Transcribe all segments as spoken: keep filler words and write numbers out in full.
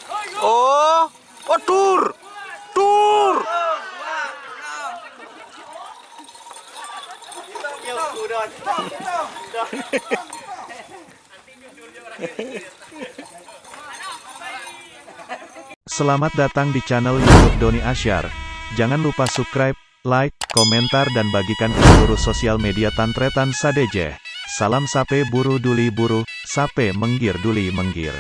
Oh, oh, dur. Dur. Selamat datang di channel YouTube Doni Asyar. Jangan lupa subscribe, like, komentar, dan bagikan ke seluruh sosial media tan-tarètan sadhâjâ. Salam sapè buru duli buru, sapè mèngghir duli mèngghir.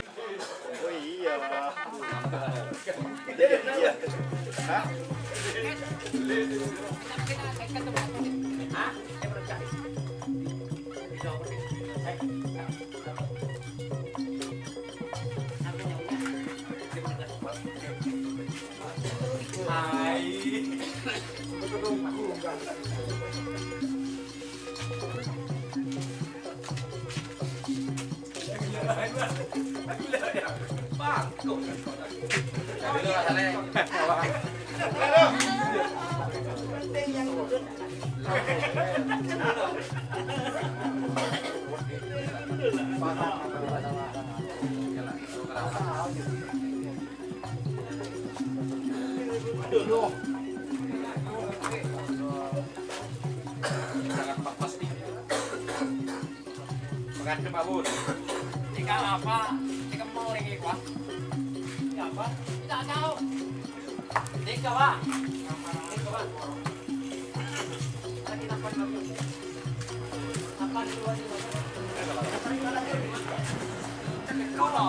Menghadap, Pak Bos. Ini kalau apa? Ini kan mau lagi, Pak. Ini apa? Tidak tahu. Tiga, Pak. Tiga, Pak. Lagi delapan, Pak. Delapan, dua, tiga. Dua.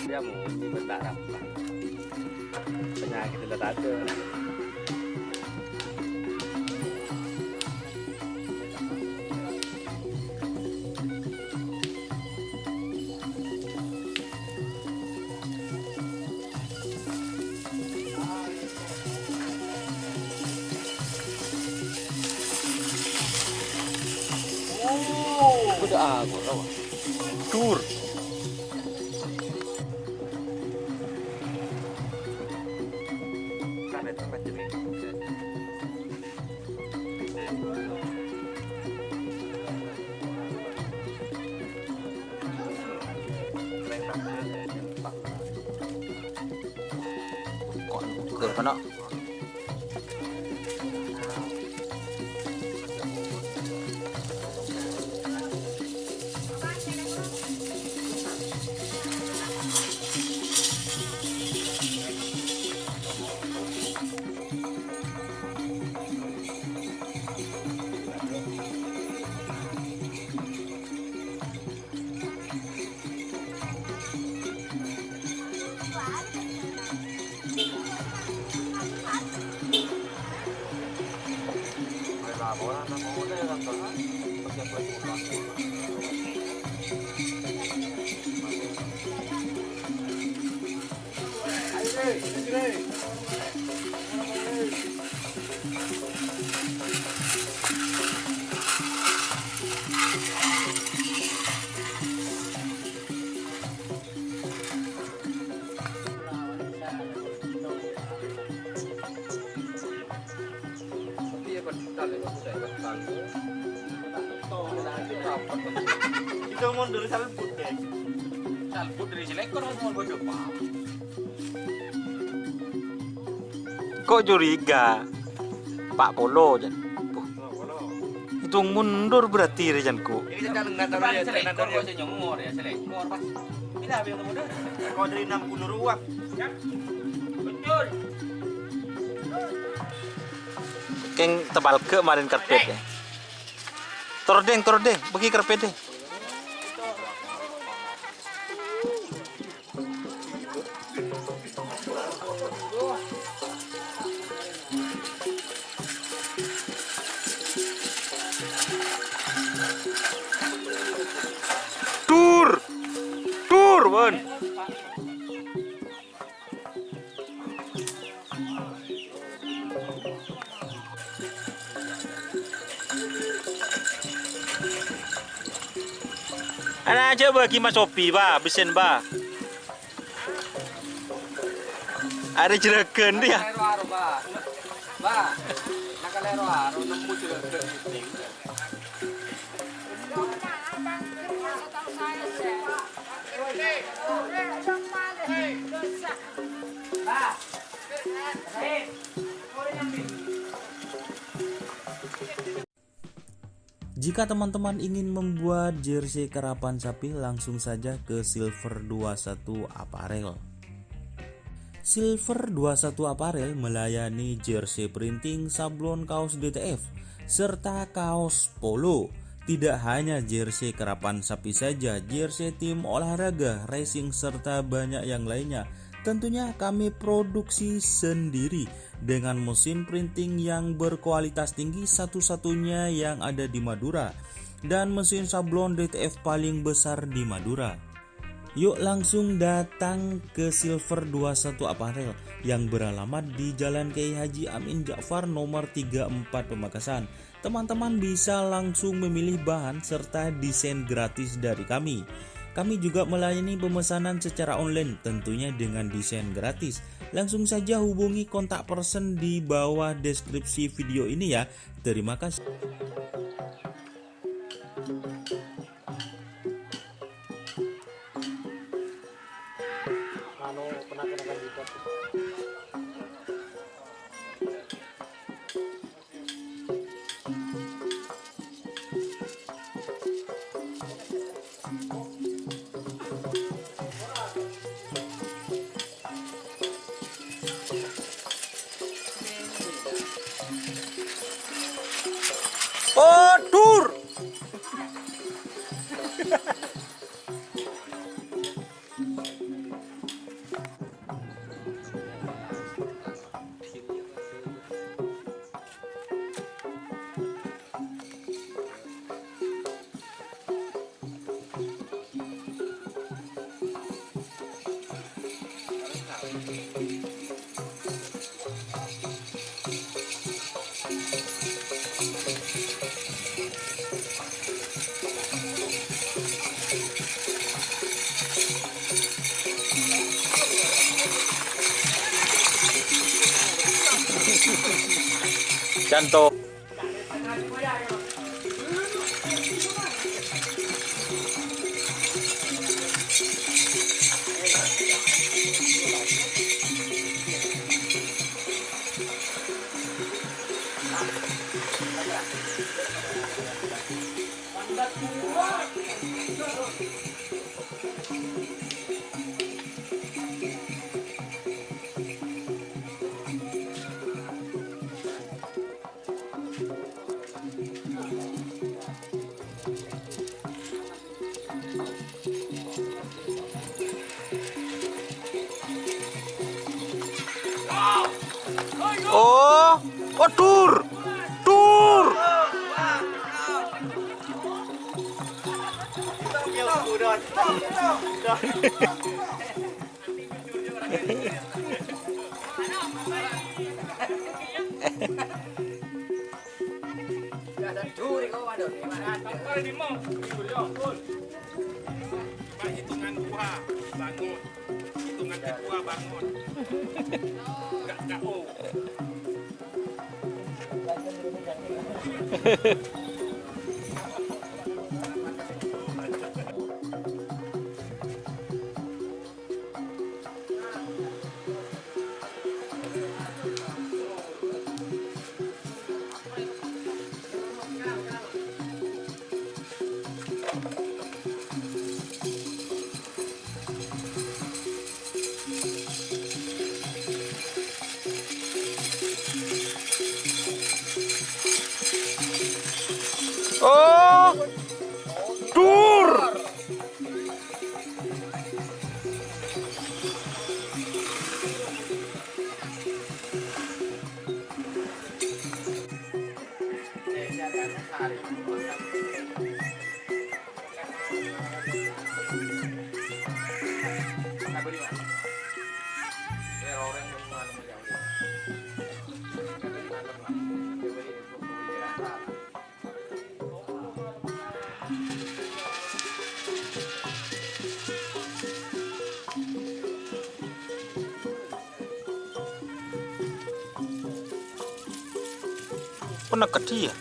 Dia mau bentar apa? Penyakit udah ada. Udah aku, dur. Kok kena? Itu mundur salbut, deh. Salbut dari selekor, mau bodoh, Pak. Kok curiga? Empat puluh, Jan. Buh. Hitung mundur berarti, rè, Jan, kok. Ini sedang nggak tahu ya, trainer kok saya nyomor ya, selekor, Pak. Ini apa yang mundur? Kok dari enam puluh ruang? Betul. Kèng tebal ghe' marèn karpet, ya. Tor, Dèng, tor, Dèng. Bâgi karpet, Dèng. Dur! Dur, Wan! Ana aja bâgi Mas Sobi, Ba, bessèn, Ba. Arè juragan dia. Kalèro aro, Ba. Ba, nah kalèro aro, nemmo juragan gitu. Jika teman-teman ingin membuat jersey karapan sapi, langsung saja ke Silver dua satu Apparel. Silver dua satu Apparel melayani jersey printing, sablon kaos D T F, serta kaos polo. Tidak hanya jersey karapan sapi saja, jersey tim olahraga, racing, serta banyak yang lainnya. Tentunya kami produksi sendiri dengan mesin printing yang berkualitas tinggi, satu-satunya yang ada di Madura, dan mesin sablon D T F paling besar di Madura. Yuk langsung datang ke Silver dua satu Apparel yang beralamat di Jalan Kiai Haji Amin Ja'far nomor tiga empat Pamekasan. Teman-teman bisa langsung memilih bahan serta desain gratis dari kami. Kami juga melayani pemesanan secara online, tentunya dengan desain gratis. Langsung saja hubungi kontak person di bawah deskripsi video ini ya. Terima kasih. Anu, pernah kena kandidat. Oh, dur! Contoh. Oh, oh, dur, dur. Lima. Cuma hitungan dua, bangun. Hitungan kedua, bangun. Enggak, enggak, oh. Oh, dur. Pernah ke dia?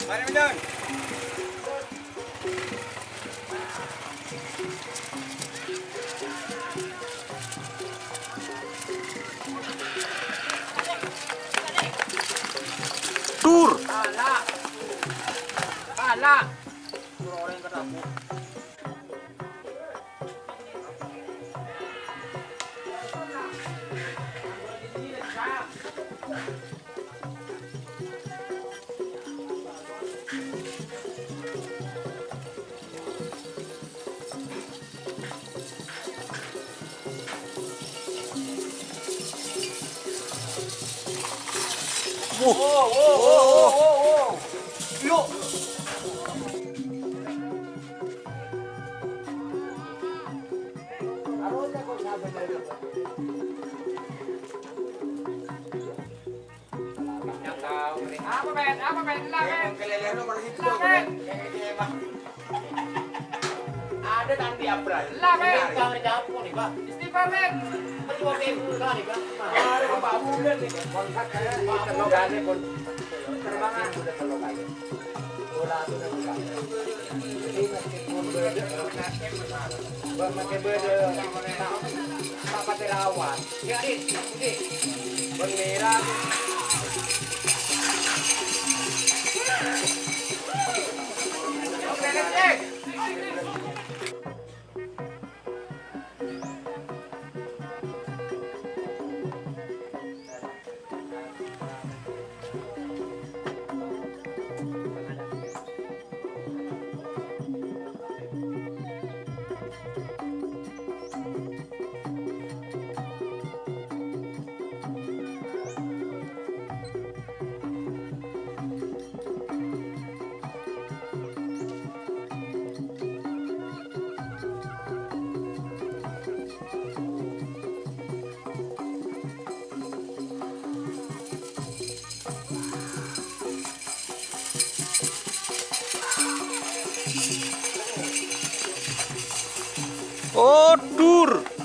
Mari, Midan. Dur. Pala. Pala. Suruh orang ke dapur. Wo, wo, wo, wo, wo, wo. Yuk. Apa, Ben? Apa, Ben? Lah, Ben. Lah, Ben. Ada nanti Abra. Lah, Ben. Jangan dijawab nih, Pak. Istighfar, Ben. Percuma, Ben. Kali, Pak. Ada Pak Abdul nih. Kontrak saya di Teluk Gale, Bun. Terbangan sudah Teluk Gale. Oh, dur.